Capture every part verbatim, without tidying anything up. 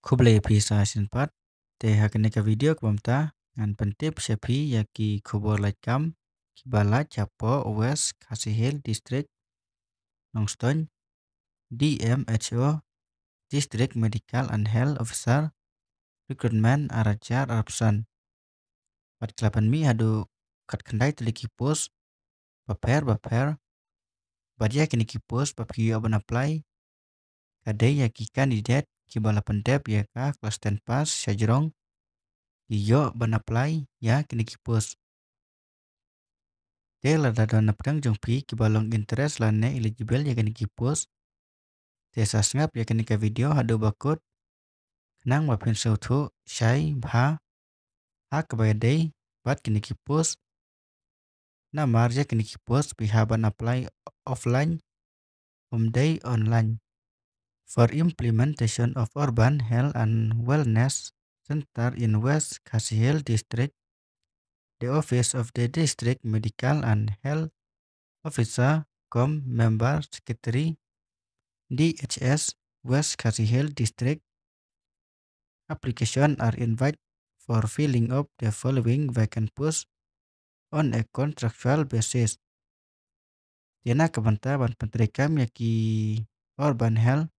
Khublei phi sa shisien pat. Te ha kane ka video kaba mynta ngan pyntip sha phi ïa ki khubor lait kam kiba lait hapoh West Khasi Hills District, Nongstoiñ, D M H O, District Medical and Health Officer, Recruitment ar hajar arphew san. Bad ki la pynmih haduh khatkhyndai tylli ki post bapher bapher. Bad ïa kine ki post ba phi ïoh ban apply ka dei ïa ki candidate kiba la pyndep ïa ka class ten pass shajrong, ki ïoh ban apply ïa kine ki post. Te lada don napdeng jong phi kiba long interest lane eligible ïa kine ki post, te sa sngap ïa kane ka video haduh ba kut, khnang ba phin sngewthuh shai bha ha kaba ïadei bad kine ki post. Namar ïa kine ki post phi hap ban apply offline, ym dei online. For implementation of Urban Health and Wellness Center in West Khasi Hills District, the Office of the District Medical and Health Officer cum Member Secretary, D H S, West Khasi Hills District, application are invite for filling up the following vacant post on a contractual basis. Te na ka bynta ban pyntreikam ïa ki Urban Health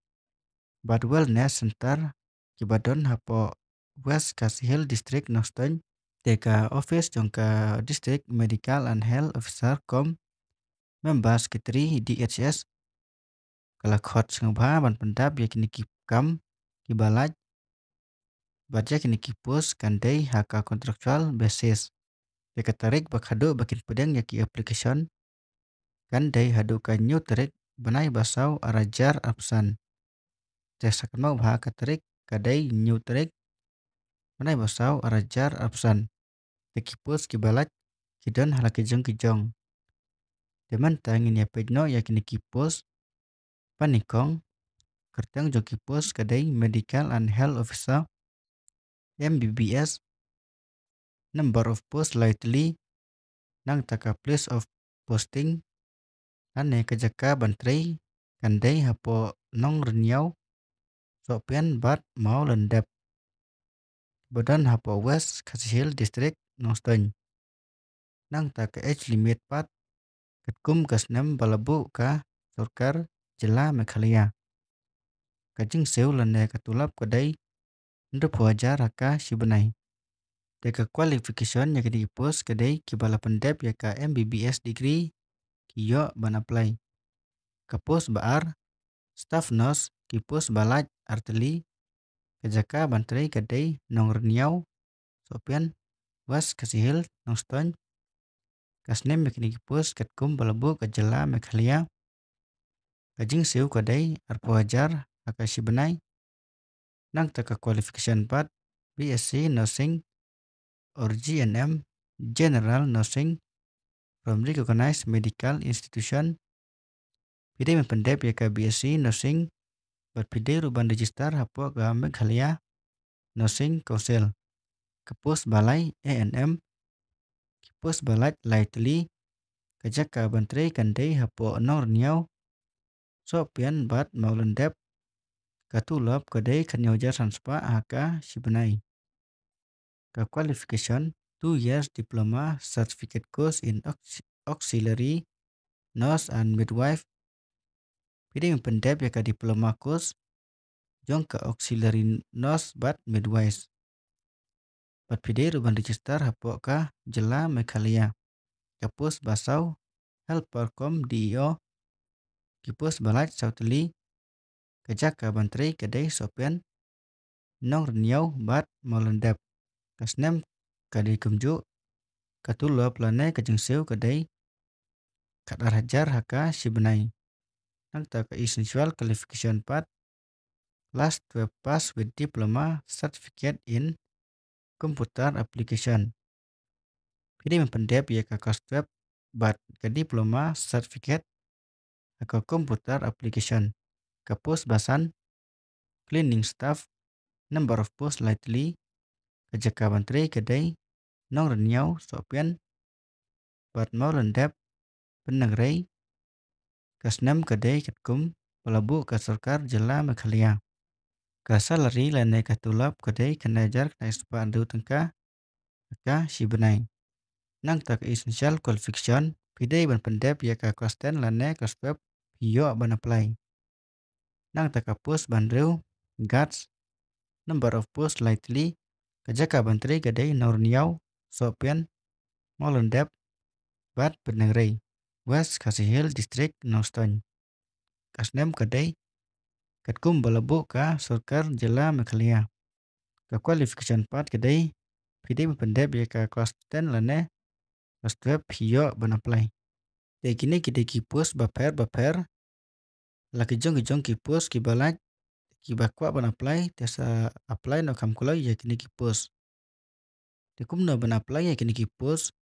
bad Wellness Center kiba don hapoh West Khasi Hills District, Nongstoiñ, te ka office jong ka District Medical and Health Officer cum Member Secretary, D H S, ka la khot sngewbha ban pyndap ïa kine ki kam kiba lait. Bad ïa kine ki post kan dei ha ka contractual basis. Te ka tarik ba khadduh ba kin pdiang ïa ki application kan dei haduh ka hynñiew tarik bnai ba saw ar hajar arphew san. Te sa kynmaw bha, ka tarik ka dei hynñiew tarik bnai ba saw ar hajar arphew san. Te ki post kiba lait ki don ha la ki jong ki jong. Te mynta ngin ïa peit noh ïa kine ki post. Ba nyngkong, kyrteng jong ki post ka dei Medical and Health Officer, M B B S, number of post lai tylli, nangta ka place of posting lane ka jaka ban trei kan dei hapoh Nongrynïaw, Sohpian bad Mawlyndep, ba don hapoh West Khasi Hills District, Nongstoiñ. Nangta ka age limit pat katkum ka snem ba la buh ka sorkar jylla Meghalaya. Ka jingsiew lane ka tulop ka dei hynriewphew hajar ha ka shi bnai. Te ka qualification ïa kine ki post ka dei kiba la pyndep ïa ka M B B S degree ki ïoh ban apply. Ka post ba ar, staff nurse, ki post ba lait ar tylli, ka jaka ban trei ka dei Nongrynïaw, Sohpian, West Khasi Hills, Nongstoiñ. Ka snem ïa kine ki post katkum ba la buh ka jylla Meghalaya. Ka jingsiew ka dei arphew hajar ha ka shi bnai. Nangta ka qualification pat, B S C Nursing or G N M, General Nursing, from recognized medical institution. Phi dei ban pyndep ïa ka B S C Nursing bad phi dei ruh ban register hapoh ka Meghalaya Nursing Council. Ka post ba lai, A N M, ki post ba lait lai tylli, ka jaka ban trei kan dei hapoh Nongrynïaw, Sohpian bad Mawlyndep. Ka tulop ka dei khathynñiew hajar san spah ha ka shi bnai. Ka qualification, two years diploma certificate course in aux-, auxiliary nurse and midwife. Phi dei ban pyndep ïa ka diploma course jong ka auxiliary nurse bad midwife. Bad phi dei ruh ban register hapoh ka jylla Meghalaya. Ka post ba saw, helper cum D E O, ki post ba lait saw tylli, ka jaka ban trei ka dei Sohpian, Nongrynïaw bad Mawlyndep. Ka snem ka dei kumjuh, ka tulop lane ka jingsiew ka dei khatar hajar ha ka shi bnai. Nangta ka essential qualification pat, class twelve pass with diploma certificate in computer application. Phi dei ban pyndep ïa ka class twelve bad ka diploma certificate ha ka computer application. Ka post ba san, cleaning staff, number of post lai tylli, ka jaka ban trei ka dei Nongrynïaw, Sohpian bad Mawlyndep, Pyndengrei. Ka snem ka dei katkum ba la buh ka sorkar jylla Meghalaya. Ka salary lane ka tulop ka dei khyndai hajar khyndai spah hynriew tyngka ka shi bnai. Nangta ka essential qualification, phi dei ban pyndep ïa ka class ten lane class twelve phi ïoh ban apply. Nangta ka post ba hynriew, guards, number of post lai tylli, ka jaka ban trei ka dei Nongriñaw, Sohpian, Mawlyndep bad Pyndengrei, West Khasi Hills District, Nongstoiñ. Ka snem ka dei katkum ba la buh ka sorkar jylla Meghalaya. Ka qualification pat ka dei phi dei ban pyndep ïa ka class ten lane class twelve phi ïoh ban apply. Te kine ki dei ki post bapher bapher. La ki jong ki jong ki post kiba lait, kiba kwah ban apply te sa apply noh kham kloi ïa kine ki post. Te kumno ban apply ïa kine ki post?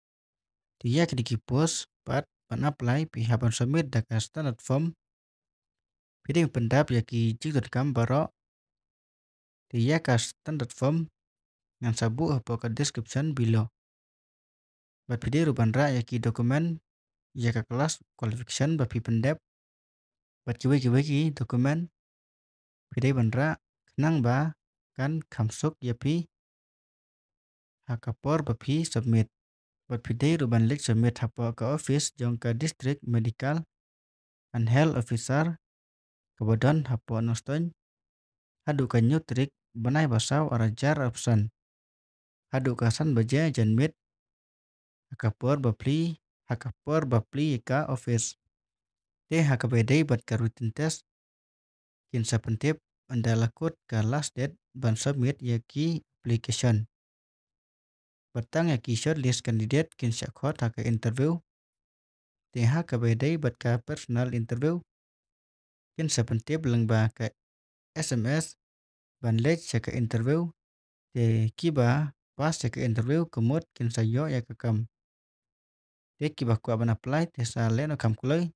Te ïa kine ki post pat ban apply phi hap ban submit da ka standard form. Phi dei ban pyndap ïa ki jingdonkam baroh. Te ïa ka standard form ngan sa buh hapoh ka description below. Bad phi dei ruh ban rah ïa ki document, ïa ka class qualification ba phi pyndep bad kiwei kiwei ki document phi dei ban rah, khnang ba kan kham suk ïa phi ha ka por ba phi submit. Bad phi dei ruh ban leit submit hapoh ka office jong ka District Medical and Health Officer kaba don hapoh Nongstoiñ haduh ka hynñiew tarik bnai ba saw arhajar arphew san, haduh ka san baje janmiet ha ka por ba plie, ha ka por ba plie ïa ka office. Te ha kaba ïadei bad ka written test, kin sa pyntip ynda la kut ka last date ban submit ïa ki application. Bad tang ïa ki shortlist candidate kin sa khot ha ka interview. Te ha kaba ïadei bad ka personal interview, kin sa pyntip lyngba ka S M S ban leit sha ka interview. Te kiba pass sha ka interview ka mut kin sa ïoh ïa ka kam. Te kiba kwah ban apply te sa leh noh kham kloi.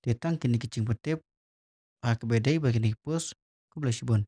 Te tang kine ki jingpyntip ha kaba ïadei bad kine ki post. Khublei shibun.